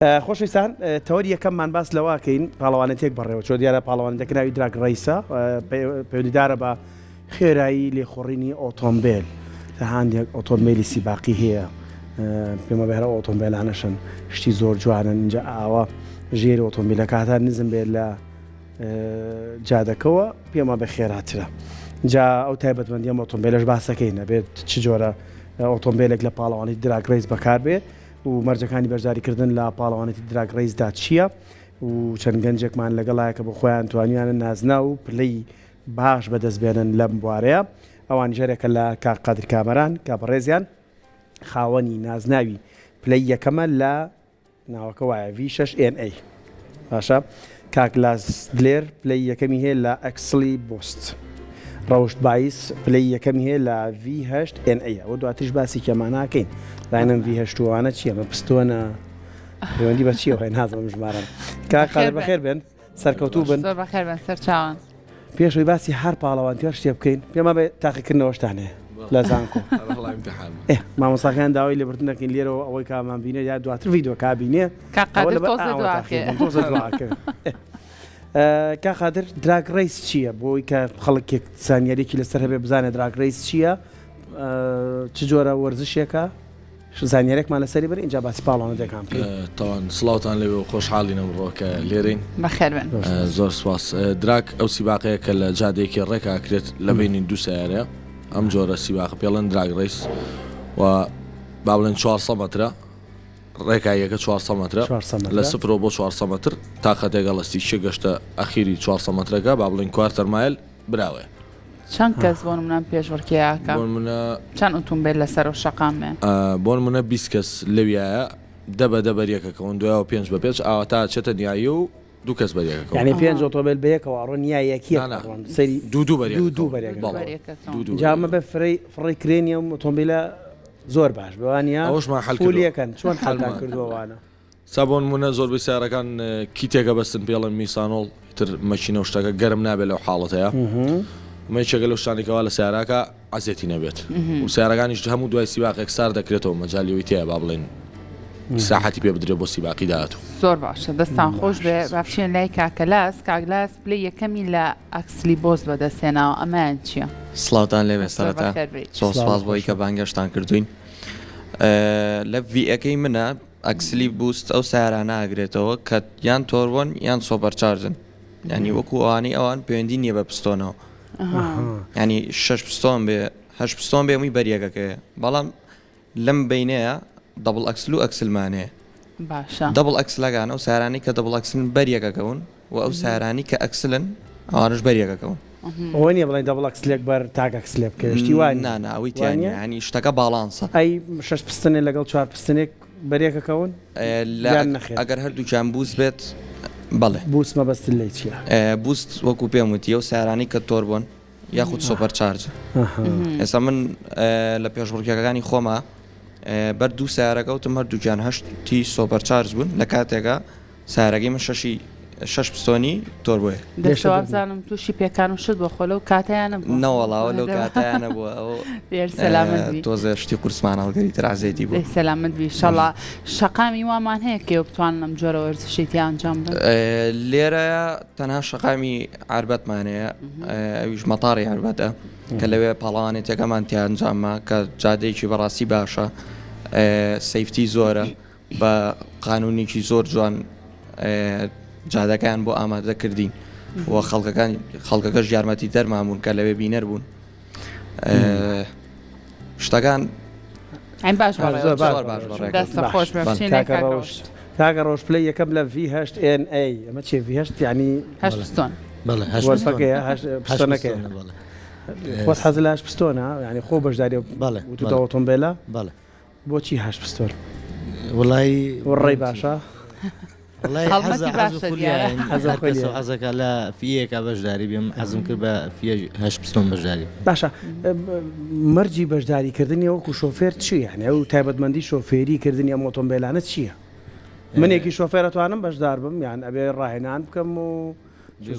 خۆشەویستان تەوەری یەکەممان باس لەوە کەین پاڵەوانێتێک بەڕێوە چۆ دیارە پاڵەوانێتەکە ناوی drag race ە پەیوەندیدارە بە خێرایی لێخۆڕینی ئۆتۆمبیل هەندێک ئۆتۆمبیلی سیباقی هەیە پێمە بەهرە ئۆتۆمبیلانەشن شتی زۆر جوانن اینجا ئاوا ژێر ئۆتۆمبیلەکە هەتا نزم بێت لە جادەکەوە پێما بە خێراترە جا ئەو تایبەتمەندی ئەم ئۆتۆمبیلەش باسەکەی نەبێت چ جۆرە ئۆتۆمبیلێک لە پاڵەوانی drag race بەکاربێ و مەرجەکانی بەشداریکردن لە پاڵەوانێتی drag race دا چییە و چەند گەنجێکمان لەگەڵایە کە بۆ خۆیان توانیانە نازناو و پلەی باش بەدەست بێنن لەم بوارەیە ئەوانیش هەرێکە لە کاک قادر کامەران کە بەڕێزیان خاوەنی نازناوی پلەی یەکەمە لە ناوەکە وایە V6NA باشە کاک لاس دلێر پلەی یەکەمی هەیە لە ئەکسلی بوست ڕەوشت بایس پلەی یەکەمی هەیە لە V8NA ئەوە دواتریش باسی کێماناکەین داینم V8 وانە چییە مە پستۆنە پەیوەندی بە چیەوە هەیە نازانم ژمارەم کاک قادر بەخێر بێن سەرکەوتوو بن. زۆر بەخێر بن سەرچاوان. پێش ئەوەی باسی هەر پاڵەوانتی هەر شتێ بکەین پێمان بێ تاقیکردنەوەشتان هەیە لە زانکۆ مامۆستاکان داوای لێبوردن دەکەین لێرەوە ئەوەی کامان بینێ یا دواتر ڤیدیۆکە بینێ کاک قادر تۆزێ دواکێ. تۆزێ دواکێ. کاک قادر drag race چییە بۆی کە خەڵکێک زانیاریی لەسەر هەبێ بزانێت drag race چییە چ جۆرە وەرزشێکە زانیارێکمان لەسەری بەر ئینجا باسی پاڵەوانەتەکان بکەین. تاوان سڵاوتان لێبێ و خۆشحاڵین ئەمڕۆ کە لێرەین. بەخێر بێن. زۆر سوپاس. drag ئەو سیباقەیە کە لە جادەیەکی ڕێک ئاکرێت لە بەینی دوو سەیارەیە. ئەم جۆرە سیباقە پێڵێن drag race و با بڵێن 400 مەترە ڕێکاییەکە 400 مەترە لە سفرەوە بۆ 400 مەتر تا خەتێک هەڵەستی کێ گەشتە ئەخیری 400 مەترەکە با بڵێن quarter mile براوەیە. چەند کەس بۆ نمونە پێشبڕکێ ئەکا؟ بۆ نمونە چەند ئوتومبێل لەسەر ئەو شەقامەیە؟ بۆ نمونە 20 کەس لەویایە دە بە دە بەریەکەکەون دوایەوە پێنج بە پێنج ئاوا تا ئەچێتە نیایی و دوو کەس بەریەکەکەون. یانی پێنج ئۆتۆمبێل بەیەکەوە ئەڕۆن یا یەک یەک نا نا ئەڕۆن؟ سەیری دوو دوو بەریەکەکەون. دوو دوو بەریەکەکەون. بەڵێ دوو دوو جا ئەمە بەریەکەکەون. بە فرەی فڕەی کرێنی ئەم ئۆتۆمبیلە زۆر باش بێ وانیە؟ ئەوەشمان حەل full کردووە. یەکەن چۆن حەلتان حەلمان کردووە ئەوانە؟ سا بۆ نموونە زۆربەی سەیارەکان kit ێک ئەبەستن پێڵێن methanol ئیتر مەکینە و شتەکە گەرم نابێت لەو حاڵەتەیا ئەمە یەکێکە لەو شتانەی کەوا لە سەیارەکە عەزێتی نەبێت و سەیارەکانیش هەموو دوای سیباقێک سارد دەکرێتەوە مەجالی ئەوەی تیایە با بڵێین ئیسراحەتی پێ بدرێت بۆ سیباقی داهاتوو. زۆر باشە دەستان خۆش بێ با بچینە لای کاکە لاس کاک لاس پلەی یەکەمی لە axle boost بەدەست هێناوە ئەمەیان چییە؟ سڵاوتان لێبێ زۆر سەرەتا بەخێر بێیت. زۆر سڵاو سوپاس بۆی خۆشە. کە بانگێشتان کردووین لە V ەکەی منە axle boost ئەو سەیارانە ئەگرێتەوە کە یان turbo ن یان supercharge ن یانی وەکو ئەوانەی ئەوان پەیوەندی نییە بە piston ەوە ینی شەش piston بێ هەش piston بێ هەمووی بەریەکەکەیە بەڵام لەم بینەیە double axle و axle مان هەیە باشە double axle ەکان ئەو سارانی کە double axle ن بەریەکەکەون و ئەو سارانی کە axle ن ئەوانش بەریەکەکەون ئەوە نییە بڵێن double axle ێک بەر تاک axle ێ بکەوێ شتی وا نییە نا نا ئەوەی وا تیا نییە نییە ینی شتەکە balance ە ئەی شەش piston ێ لەگەڵ چوار piston ێک بەرێکەکەون لە یان نەخێر؟ ئەگەر هەردووکیان boost بێت بەڵێ. boost مەبەستت لێی چییە؟ boost وەکو پێم وتی ئەو سەیارانەی کە turbo ن یاخود supercharge ن ئێستا من لە پێشبڕکێکەکانی خۆما بەر دوو سەیارە کەوتم هەردووکیان هەشتی supercharge بوون لە کاتێکا سەیارەکەی من شەشی شەش piston ی turbo یە. دەستە وابزانم تووشی پێکان و شت بۆ خۆ لەو کاتەیان نەبووە. نەوەڵا لەو کاتەیان نەبووە ئەو دێر سەلامەت بی. تۆزێ شتی قورسمان هەڵگری تر عەزێتی بوو. دەی سەلامەت بی ئیشەڵا. شەقامی وامان هەیە کە ئێوە بتوانن ئەم جۆرە وەرزشەی تیا ئەنجام بدەن؟ لێرە تەنها شەقامی عەربەتمان هەیە ئەویش مەتاڕی عەربەتە کە لەوێ پاڵەوانێتیەکەمان تیا ئەنجامما کە جادەیەکی بەڕاستی باشە safety زۆرە. بە قانونێکی زۆر جوان جادەکەیان بۆ ئامادە کردین و خەڵکەکان خەڵکەکەش یارمەتی دەرمان بوون کە لەوێ بینەر بوون شتەکان باش زۆر باش خۆش ڕۆشت کاکە ڕۆژ پلەی یەکەم لە V8NA ئەمە چێ V8 ینی هەشت piston piston ەکەی خۆت حەز لە هەشت piston ە ینی خۆ بەشداری بەڵێ وتوتە ئۆتۆمبێلە بەڵێ بۆچی هەشت piston؟ وڵی وڕێی باشە حەزەکە لە FIA یەکە بەشداری بێم حەزم کرد بە FIA هەشت piston بەشداری باشە مەرجی بەشداریکردنی وەکو شۆفێر چی یعنی ئەو تایبەتمەندی شۆفێری کردنی ئەم ئۆتۆمبیلانە چییە؟ منێکی شۆفێرە توانم بەشدار بم یان ئەبێ ڕاهێنان بکەم و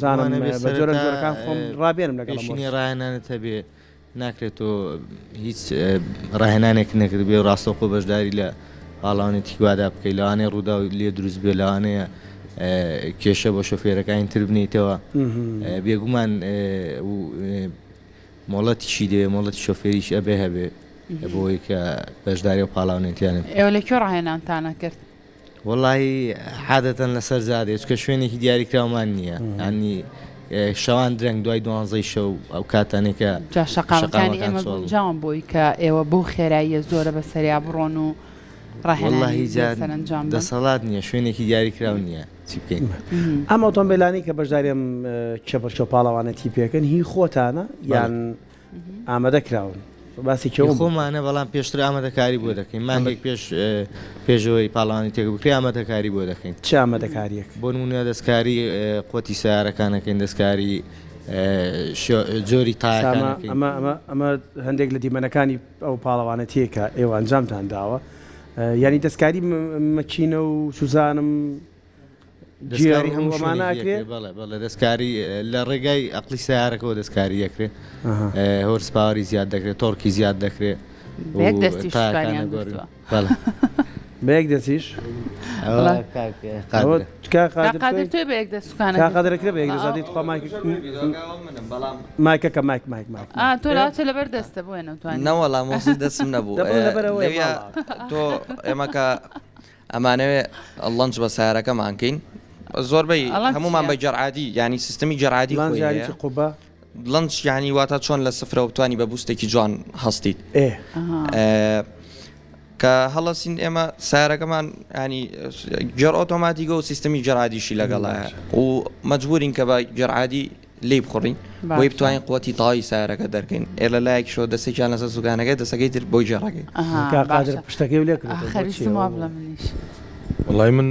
زانم بە جۆرە جۆرەکان خۆم ڕابێنم لەگەڵ ڕاهێنانت هەبێ ناکرێت تۆ هیچ ڕاهێنانێک نەکردبێ و ڕاستەوخۆ بەشداری لە. پاڵەوانێتی وادا بکەی لەوانەیە ڕووداو لێ دروست بێ لەوانەیە کێشە بۆ شۆفێرەکانی تر بنیتەوە بێگومان مۆڵەتیشی دەوێ مۆڵەتی شۆفێریش ئەبێ هەبێ بۆی کە بەشداری و پاڵاونێتیانە. ئێوە لە کوێ ڕاهێنانتانە کرد؟ وەڵاهی عادەتەن لەسەر جادەیە چونکە شوێنێکی دیاریکراومان نییە ینی شەوان درەنگ دوای دوانزەی شەو ئەو کاتانێک کە جا شەقامەکانی ئێمە گونجاون بۆی کە ئێوە بەو خێراییە زۆرە بە سەریا بڕۆن و ڕاهێنانی سەرەنجام بدەن؟ دەسەڵات نییە شوێنێکی دیاریکراو نییە چی بکەین. ئەم ئۆتۆمبێلانەی کە بەشداری ئەم کێبڕکێ و پاڵەوانێتی پێکەن هی خۆتانە یان ئامادە کراون؟ باسی کێوم بوو. خۆمانە بەڵام پێشتر ئامادەکاری بۆ دەکەین مانگێک پێش پێشەوەی پاڵەوانی تێک بکرێ ئامادەکاری بۆ دەکەین. چ ئامادەکاریەک؟ بۆ نمونە دەستکاری قوتی سەیارەکان ئەکەین دەستکاری جۆری تایەکان ئەکەین. ئەمە ئەمە ئەمە هەندێک لە دیمەنەکانی ئەو پاڵەوانێتیە کە ئێوە ئەنجامتان داوە یانی دەستکاری مەکینە و سوزانم دەستکاری هەموو شوێنێک ئەکرێ؟ بەڵێ بەڵێ دەستکاری لە ڕێگای ئەقلی سیارەکەەوە دەستکاری ئەکرێ horse power ی زیاد دەکرێت torque ی زیاد دەکرێت یەک دەستیش سوکانیان گرتووە. بە یەک دەستیش قادر تۆی بە یەک دەست سوکانە قادر کرێ بە یەک دەست ئەدەی تخوا مایک مایکەکە مایک مایک مایک تۆ لاچە لەبەر دەستە بۆیە نەتوانی نەوەڵا مۆسی دەستم نەبوو لەویا تۆ ئێمە کە ئەمانەوێ launch بە سەیارەکەمان کەین زۆربەی هەمومان بە گێڕ عادی یانی سیستمی گێڕ عادی خۆی هەیە قوبە launch یانی واتە چۆن لە سفرەوە بتانی بە boost ێکی جوان هەستیت کە هەڵەسین ئێمە سارەکەمان ینی گێڕ ئۆتۆماتیکە و سیستمی گێڕ عادیشی لەگەڵایە و مەجبورین کە بە گێڕ عادی لێی بخوڕین بۆی بتوانین قوتی تەواوی سەیارەکە دەرکەین ئێ لە لایەکیشەوە دەستێکیان لەسەر سوکانەکەی دەسەکەی تر بۆی گێڕەکەی. ئەها کاک قادر باشە پشتەکەی لێ کردۆتەوە بۆ خەریستم چیە وا بڵێ منیش. وەڵای من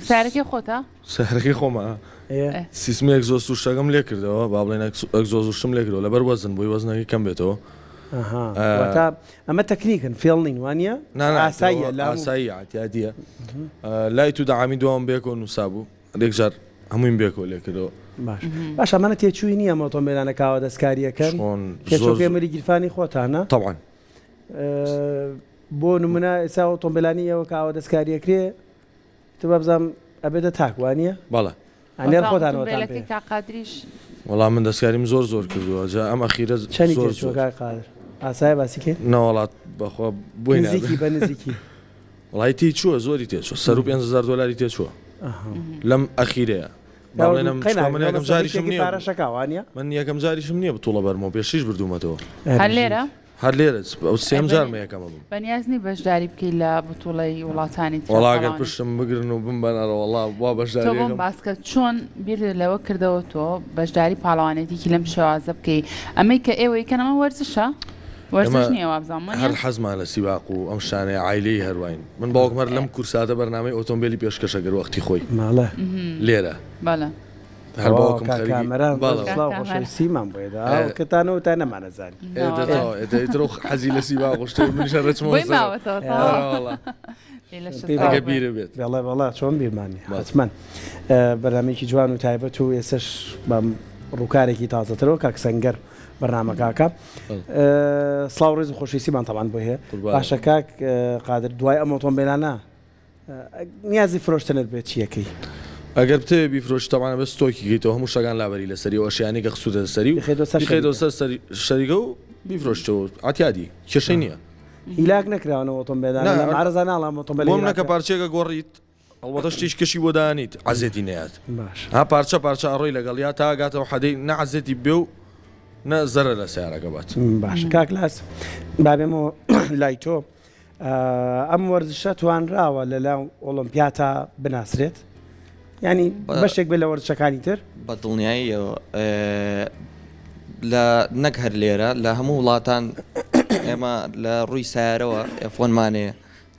سەیارەکەی خۆتە؟ سەیارەکەی خۆمە ئێ ئێ. سیستمی ئەگزۆزوشتەکەم لێ کردەوە با بڵێین ئەگزۆزوشتم لێ کردەوە لەبەر وەزن بۆی وەزنەکەی کەم بێتەوە ئەها واتە ئەمە تەکنیکن فێڵ نین وانیە؟ نا نا ئاساییە لە هەموو ئاساییە عەتیادیە light و دەعامی دوام بەیەکەوە نووسابوو یەک جار هەموویم بێکەوە لێ کردەوە. باش باش ئەمانە تێچووی نییە ئەم ئۆتۆمبێلانە کاوە دەستکاریەکەن چۆن زۆر تێچووەکەی ملی گیرفانی خۆتانە تەبعەن. بۆ نمونە ئێستا ئۆتۆمبێلانی ئێوە کاوە دەستکاریەکرێ تر بابزانم ئەبێتە تاک وانیە؟ بەڵێ. ئەنێر خۆتان وەتان ئۆتۆمبێلەکەی پێ. کاک قادریش. وەڵا من دەستکاریم زۆر زۆر کردووە جا ئەم ئەخیرە چەنی زۆر تێچووە زۆر. کاک قادر ئاسایە باسی کەین؟ نەوەڵا بەخوا بۆی نابێ. نزیکی بە نزیکی. وەڵایی تێی چووە زۆری تێ چووە سەرو 5000 دۆلاری تێ چووە لەم ئەخیرەیە با بڵێنم چونکە من یەکەم جاریشم نییە من یەکەم جاریشم نییە بتوڵە بەرمەوە پێشتریش بردوومەتەوە. هەر لێرە؟ هەر لێرە ئەو سێم جارمە یەکەمە بم. بەنیاز نی بەشداری بکەی لە بتوڵەی وڵاتانی تر؟ وەڵا گەر پشتم بگرن و بمبەن ئەرە وەڵا وا بەشداری تۆ بۆم باس کە چۆن بیرت لەوە کردەوە تۆ بەشداری پاڵەوانێتیکی لەم شێوازە بکەی ئەمەی کە ئێوەی کەن ئەمە وەرزشە؟ وەرزش نییە وابزانم وانیە؟ هەر حەزمان لە سیباق و ئەم شتانەیە عایلەیی هەر واین من باوکم هەر لەم کورساتە بەرنامەی ئۆتۆمبێلی پێشکەشە کرد وەختی خۆی بەڵێ. لێرە بەڵێ. هەر باوکم کاک خەریکی کامەران بەڵێ. سڵاو خۆشەویستیمان بۆ ئێدا ئەو کەتانەوە تا نەمانەزانی. ئێ دەتەوە ئێ دە ئیتر ئەو حەزی لە سیباق و شتەی منیش هەر ئەچمەوە بۆی سەر. ماوەتەوە تەواو. ئەرە وەڵا. ئێ لە پێی شەست ئەگەر ساڵ. بیرت بێت. بەڵێ بەڵێ چۆن بیرمان نیە بەڵێ. حەتمەن. بەرنامەیەکی جوان و تایبەت و ئێستەش بە ڕووکارێکی تازەترەوە کاک سەنگەر بەرنامەکە ئەکا. سڵاو ڕێز و خۆشەویستیمان تەبعەن بۆی هەیە. باشە کاک قادر دوای ئەم ئۆتۆمبێلانە نیازی فرۆشتنت بێت چیەکەی؟ ئەگەر بتەوێ بیفرۆشی تەبعەن ئەبێ ستۆکی کەیتەوە هەموو شتەکان لابەری لەسەری و ئەشیانەی کە خستوتە سەری و بیخەیتەوە سەر بیخەیتەوە شەریکە. سەر شەریکە و بیفرۆشیتەوە عەتیادی کێشەی نییە. هیلاک نەکراون ئەو ئۆتۆمبێلانە نا لە مەعرەزا ناڵێم ئۆتۆمبێل بۆم نەکە هیلاکە. پارچەیەکە گۆڕیت ئەڵبەتە شتیش کەشی بۆ دانیت عەزێتی نەیات باشە. ها پارچە پارچە ئەڕۆی لەگەڵیا تا ئەگاتەوە حەدەی نە عەزێتی بێ و نە زەرەر لە سەیارەکە بات. باشە کاک لاس با بێمەوە لای تۆ ئەم وەرزشە توانراوە لە لا ئۆڵۆمپیاتا بناسرێت ینی بەشێک بێ لە وەرزشەکانی تر؟ بە دڵنیاییەوە لە نەک هەر لێرە لە هەموو وڵاتان ئێمە لە ڕووی سەیارەوە F1 مان هەیە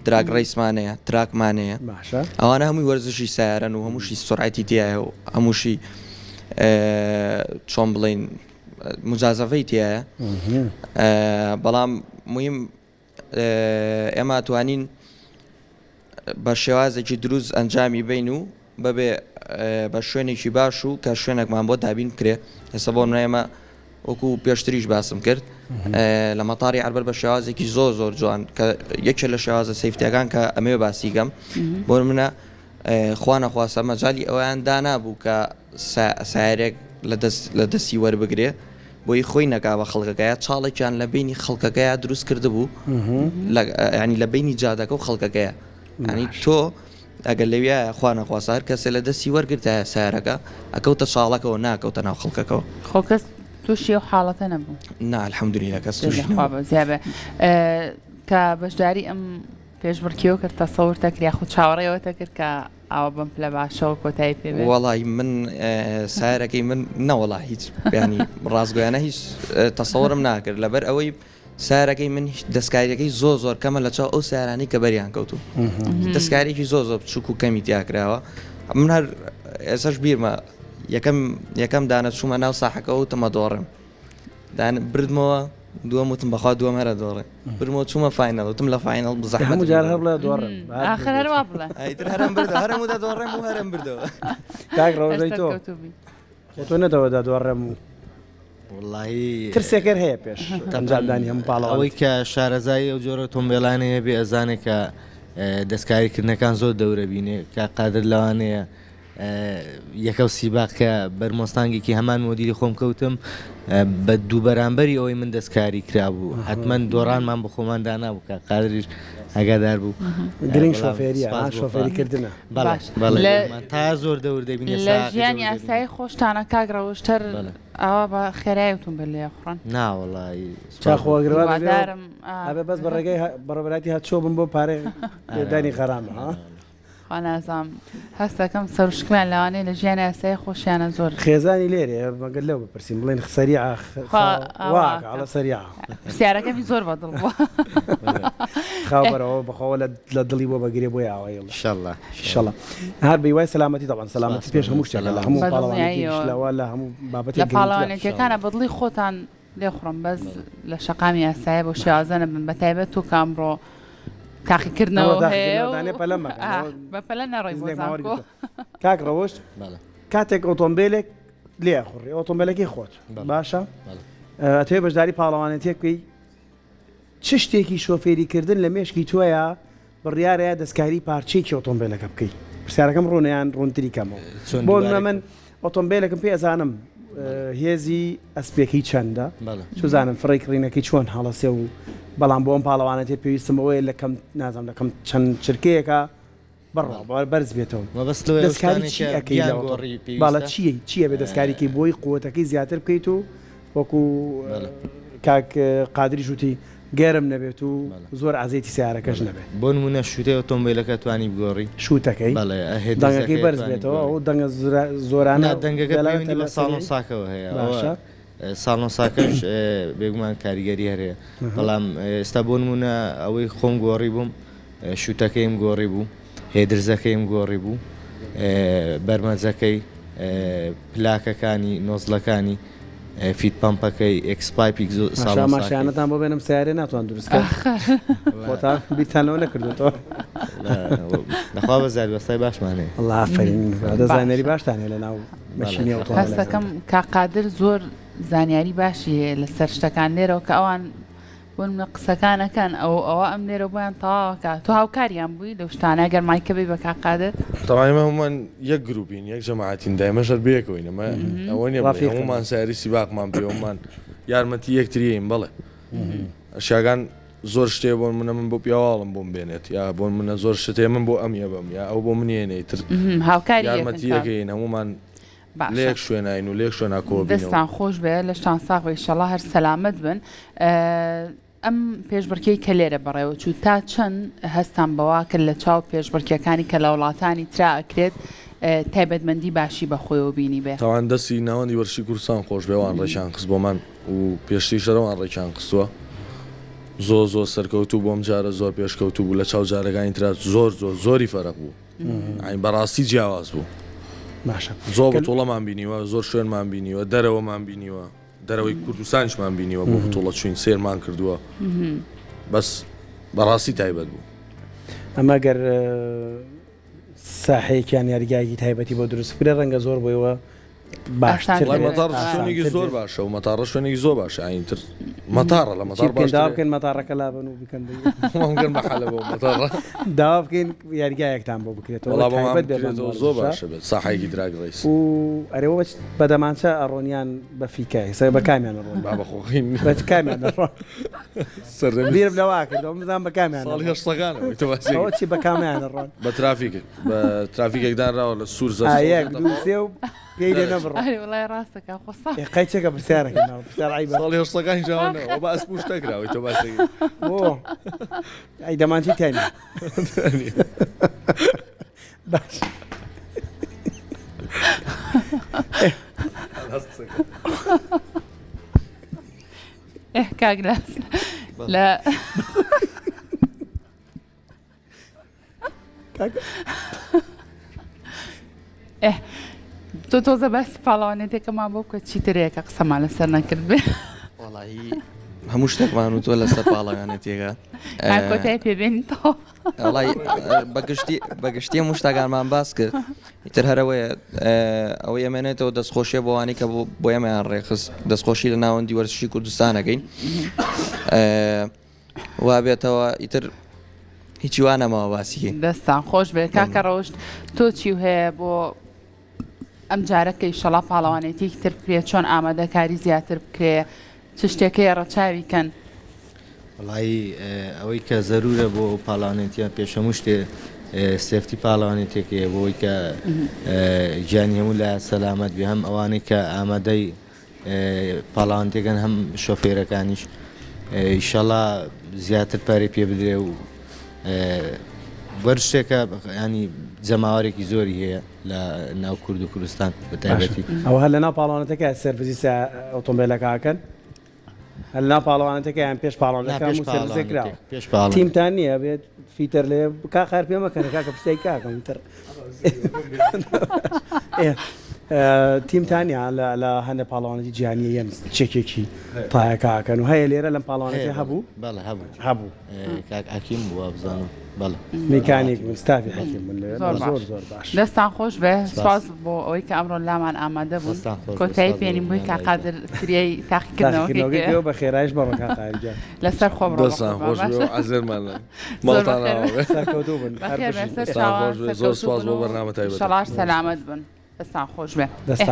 drag race مان هەیە track مان هەیە باشە. ئەوانە هەمووی وەرزشی سەیارەن و هەمووشی سورعەتی تیایە و هەمووشی چۆن بڵێین مجازەفەی تیایە بەڵام مهم ئێمە توانین بە شێوازێکی دروست ئەنجامی بین و بەبێ بە شوێنێکی باش و کە شوێنێکمان بۆ دابین بکرێ ئێستا بۆ نمونە ئێمە. وەکو پێشتریش باسم کرد لە مەتاری عەربەت بە شێوازێکی زۆر زۆر جوان کە یەکێ لە شێوازە سەیفتیەکان کە ئەمەوێ باسی کەم بۆ منە خوا نەخواستە مەجالی ئەویان دانابوو کە سایرێک لە دەست لە دەستی وەربگرێ بۆی خۆی نەکا بە خەڵکەکەیە چاڵێکیان لە بینی خەڵکەکەیە دروست کردبوو ینی لە بینی جادەکە و خەڵکەکەیە ینی تۆ ئەگەر لەویایە خوا نەخواستە هەر کەسێ لە دەستی وەرگرتایە سەیارەکە ئەکەوتە چاڵەکەوە ناکەوتە ناو خەڵکەکەوە. خۆ کەس توشی ئەو حاڵەتە نەبوو؟ نا الحمدللە کەس توشی نەبوو. خوا بەزیا بێ. کە بەشداری ئەم پێشبڕکێوە کرد تەسەورت کرد یاخود چاوەڕێی ئەوەتە کرد کە ئاوا بەم پلە باشەوە کۆتایی پێ بێ؟ وەڵای من سەیارەکەی من نەوەڵا هیچ یانی ڕاستگۆیانە هیچ تەسەورم ناکرد لەبەر ئەوەی سەیارەکەی من دەستکاریەکەی زۆر زۆر کەمە لە چاو ئەو سیارانەی کە بەریان کەوتو دەستکاریکی زۆر زۆر بچوک و کەمی تیاکراوە من هەر ئێسش بیرمە یەکەم یەکەم دانە چوومە ناو ساحەکە و تمە دۆڕم دان بردمەوە دووەم وتم بەخوا دووەم هەرە دۆڕێ برمەوە چوومە final وتم لە final بزەحمەت هەموو جار هەر بڵێ دۆڕم ئاخر هەر وا بڵێ ئیتر هەرم بردەوە هەرم وتە دۆڕێم و هەرم بردەوە کاک ڕەوزەی تۆ تۆ نەدەوەدا دۆڕێم و وەڵاهی ترسێکەر هەیە پێش ئەنجامدانی هەموو پاڵەوان ئەوەی کە شارەزایی ئەو جۆرە ئۆتۆمبێلانەی هەبێ ئەزانێ کە دەستکاریکردنەکان زۆر دەورە بینێ کە قادر لەوانەیە یەکەو سیباق کە بەر مۆستانگێکی هەمان مۆدیلی خۆم کەوتم بە دوو بەرامبەری ئەوەی من دەستکاری کرابوو حتمما دۆڕانمان بە خۆمان دانابوو کە قادریش ئاگادار بوو گرنگ شۆفێریە شۆفێری کردنە تا زۆر دەور دەبینێ لە ژیانی ئاسایی خۆشتانە کاک ڕەوشتەر ئاوا بە خێرای ئۆتۆمبێل لێ ئەخوڕن. نا وەڵایی چا خۆ ئەگەر وا دەبێ هیوادارم ئا. ئەبێ بەس بە ڕێگەی بەڕێوەبەرایەتی هاتچۆ بم بۆ پارەی دانی غەرامە ها. خوا نازانم هەستەکەم سەروشکڵیان لەوانەیە لە ژیانی ئاسایی خۆشیانە زۆر. خێزانی لێرەیە مەگەر لەو بپرسین بڵێن سەریعە خوا ئاوا وا ئەکا. ئەڵێ سەریعە. پرسیارەکەمی زۆر بە دڵ بووە. خاو بەرەوە بەخۆوە لە دڵی بۆ بەگرێ بۆیە ئاوای ئەڵێ. ئیشەڵا. ئیشەڵا هەر بە هیوای سەلامەتی تەبعەن سەلامەتی پێش هەموو شتێکە لە هەموو بە پاڵەوانێتیش دڵنیاییەوە. لەوە لە هەموو بابەتێک لە گرنگترە. پاڵەوانێتیەکانە بە دڵی خۆتان لێخوڕن بەس لە شەقامی یاسایە بەو شێوازە نەبن بە تایبەت تۆ کە ئەمڕۆ تاقیکردنەوە ئەمڕۆ هەیە تاقیکردنەوە و دانێ پەلە مەکە. ئا، بە پەلە نەڕۆی بۆ ئیزنێکمان زانکۆ. وەرگرتووە. کاک ڕەوشت بەڵێ. کاتێک ئۆتۆمبێلێک لێ ئەخوڕی ئۆتۆمبێلەکەی خۆت بەڵێ. باشە بەڵێ. ئەتەوێ بەشداری پاڵەوانێتیەک بکەی چ شتێکی شۆفێری کردن لە مێشکی تۆیا بڕیارەیە دەستکاری پارچەیەکی ئۆتۆمبێلەکە بکەی؟ پرسیارەکەم ڕوونە یان ڕوونتری کەمەوە؟ چۆن بۆ دووبارەی نمونە من ئۆتۆمبێلێکم پێ ئەزانم هێزی ئەسپێکەی چەندە چزانم فڕی کڕینەکەی چۆن هەڵەسێ و بەڵام بۆ ئەم پاڵەوانێتیە پێویستم بەوەیە لە کەم نازانم لە کەم چەند چرکەیەکە بڕوا بە بەرز بێتەوە مەبەست لەوەیە ئەو دەستکاری شتانەی چی کە ئەکەی لە ئۆتۆ بیانگۆڕی باڵە پێویستە چییە چییە بێ دەستکاری کەی بۆی قوتەکەی زیاتر بکەیت و وەکو بەڵێ. کاک قادریش وتی گەرم نەبێت و بەڵێ. زۆر عەزێتی سەیارەکەش بەڵێ. نەبێت. بۆ نموونە شووتەی ئۆتۆمبیلەکە توانی بگۆڕی. شووتەکەی بەڵێ دەنگەکەی هێدرزەکەی بەرز توانی بێتەوە بگۆڕی. ئەو دەنگە زۆرانە نا دەنگەکە دەلالەتە پەیوەندی بە لە سەریعی ساڵۆنساکەوە هەیە ئەوە باشە. ساڵۆنساکەش بێگومان کاریگەری هەر هەیە بەڵام ئێستا بۆ نموونە ئەوەی خۆم گۆڕی بووم شووتەکەیم گۆڕی بوو، هێدرزەکەیم گۆڕی بوو، بەرمەجەکەی، پلاکەکانی، نۆزڵەکانی، feed pump ەکەی، X pipe ی ماشا ساڵۆنساکەی. ماشیانەتان بۆ بێنم سەیارەی ناتوان دروست کەن خۆتان بیرتان لەوە نەکردوێتەوە. لەخوا بەزیاد وەستای باشمان هەیە. وەڵا ئافەرین دە زانیاری باشە. باشتان هەیە لەناو مەشینی ئۆتۆمبێلەکان. هەستەکەم کاک قادر زۆر زانیاری باشی هەیە لەسەر شتەکان لێرەوە کە ئەوان بۆ نمونە قسەکان ئەکەن ئەو ئەوە ئەم لێرە بۆیان تەواو ئەکا تۆ هاوکاریان بووی لەو شتانە گەر مایکە بی بە کاک قادر. تەبعەن ئێمە هەموومان یەک گروپین یەک جەماعەتین دایمەش هەر بەیەکەوەین ئەمە ئەوە نیە بڵێی ڕەفیقن. هەموومان سەیارەی سیباقمان پێ هەموومان یارمەتی یەکتریین بەڵێ ئەشیاکان زۆر شتێ بۆ نمونە من بۆ پیاواڵم بۆم بێنێت یا بۆ نمونە زۆر شت هەیە من بۆ ئەم یەبەم یا ئەو بۆ من یێنێ ئیتر هاوکاری یەکن یارمەتی کاک. یەکەین هەموومان باشە. لەیەک شوێناین و لەیەک شوێنا کۆبینەوە. دەستتان خۆش بێ لەشتان ساغ بێ ئیشەڵا هەر سەلامەت بن ئەم پێشبڕکێی کە لێرە بەڕێوە چوو تا چەند هەستان بەوە کرد لە چاو پێشبڕکێکانی کە لە وڵاتانی ترا ئەکرێت تایبەتمەندی باشی بە خۆیەوە بینی بێ؟ تاوان دەستی ناوەندی وەرزشی کوردستان خۆش بێ ئەوان ڕێکیان خست بۆمان و پێشتریش هەر ئەوان ڕێکیان خستووە زۆر زۆر سەرکەوتوو بوو ئەم جارە زۆر پێشکەوتوو بوو لە چاو جارەکانی ترا زۆر زۆر زۆری فەرق بوو. یانی بەڕاستی جیاواز بوو. باشە زۆر کە بتوڵەمان بینیوە زۆر شوێنمان بینیوە دەرەوەمان بینیوە دەرەوەی کوردستانیشمان بینیوە بۆ بتوڵە چوین سێرمان کردووە بەس بەڕاستی تایبەت بوو. ئەمە گەر ساحەیەکیان یاریگایەکی تایبەتی بۆ دروست بکرێت ڕەنگە زۆر بۆیەوە. باشتر وڵای بێت، مەتاڕ شوێنێکی ئاسانتر زۆر بێت. باشە و مەتاڕە شوێنێکی زۆر باشە ئاین تر مەتاڕە لە چی مەتاڕ بکەین داوا باشترە بکەین مەتاڕەکە لابەن و بکەن بە وام بکەن بە حەلەبە و مەتاڕە داوا بکەین یاریگایەکتان بۆ بکرێتەوە وەڵا بۆمان تایبەت بێ بەم بکرێتەوە زۆر وەرزشە باشە بێت ساحەیەکی drag race و ئەرێ وە بە دەمانچە ئەڕۆن یان بە فیکە ئێستا بە کامیان ئەڕۆن با بە خۆخین بە کامیان ئەڕۆن سەردەمی بیرم لەوە کردەوە بزانم بە کامیان ساڵی ئەڕۆن هەشتەکانەوە تۆ باسی ئەوە چی بە کامیان ئەڕۆن بە ترافیک بە ترافیکێک دانراوە لە سوور زەرد ئا سەوز یەک دوو دەخۆ سێ و پێی لێ دەرەچێ نەبڕۆ ئەرێ وەڵای ڕاستەکا خۆ سا ئێ قەیچێکە پرسیارەکەی ماوە پرسیار عەیبە ساڵی هەشتەکانی جوانەوە بە ئەسپ و شتە کراوەی تۆ باسەکەی بۆ ئەی دەمانچەی تیا نییە باش ئێ کاک لاس لە تۆ تۆزە باسی پاڵەوانێتێکەمان بۆ بکە چیترەیەکە قسەمان لەسەر نەکرد بێ وەڵایی هەموو شتێکمان و تۆ لەسەر پاڵەوانێتیەکە کۆتای پێبێنی وەڵای بەگشتی بەگشتی هەموو شتەکانمان باس کرد ئیتر هەرەوەیە ئەوەی ئەمێنێتەوە دەستخۆشیە بۆوانی کە بۆ ئێمەیان ڕێخست دەستخۆشی لە ناوەندی وەرزشی کوردستانەکەین وابێتەوە ئیتر هیچی وا نەماوە باسی کەین. دەستان خۆش بێت کاکە ڕەوشت تۆ چی و هەیە بۆ ئەم جارە کە ئیشەڵا پاڵەوانێتیەکی تر بکرێت چۆن ئامادەکاری زیاتر بکرێ چ شتێک هەیە ڕەچاوی کەن؟ وەڵایی ئەوەی کە زەرورە بۆ ئەو پاڵەوانێتیە پێش هەموو شتێ safety پاڵەوانێتێکەیە بۆ ئەوەی کە گیانی هەموو لایە سەلامەت بێ هەم ئەوانەی کە ئامادەی پاڵاوانتەکان هەم شۆفێرەکانیش ئیشەڵا زیاتر پارەی پێ بدرێ و وەرزشێکە ینی جەماوەرێکی زۆری هەیە لە ناو کورد و کوردستان بە تایبەتی. ئەوە هەر لەناو پاڵەوانەتەکە سەرڤزی ئۆتۆمبیلەکەکەن هەر لەناو پاڵەوانەتەکە یان پێش پاڵەوانەکە هەموو سەرڤزێ کراوە پێش پاڵەوانەتێک. تیمتان نییە بێت فیتەر لێ کا خار پێ مەکەن کاکە پرسیای کاکەم تر تیمتان نییە لە هەندە پاڵەوانێتی جیهانیە یەن چێکێکی تایەکەکەن و هەیە لێرە لەم پاڵەوانێتی هەبوو بەڵێ هەبوو هەبوو کاک حەکیم بوو وابزانم بەڵێ میکانیک بوون ستافی حەکیم بوون لەوێ زۆر زۆر باش زۆر باش دەستان خۆش بێ سپاس. سپاس بۆ ئەوەی کە ئەمڕۆ لامان ئامادە بوون دەستان خۆش بێ کۆتایی سپاس بۆ پێنیم بۆی کاک میوانداریتان. قادر فریای تاقیکردنەوەکەی تاقیکردنەوەکەی کرد پێوە بە خێرایش بەڕۆ کاک قادر گیان لەسەر خۆم ڕۆ دەستان بەخۆم خۆش بێ باشە و عەزێرمان لە زۆر ماڵتان بەخێر ئاوا بێ. سەرکەوتوو بن هەر بەخێر بێن بژین سەر دەستان چاوان خۆش بێ زۆر سەرکەوتوو سپاس بن بۆ و بەرنامە تایبەتەکە ئیشەڵا سەلامەت بن دەستان خۆش بێ دەستان.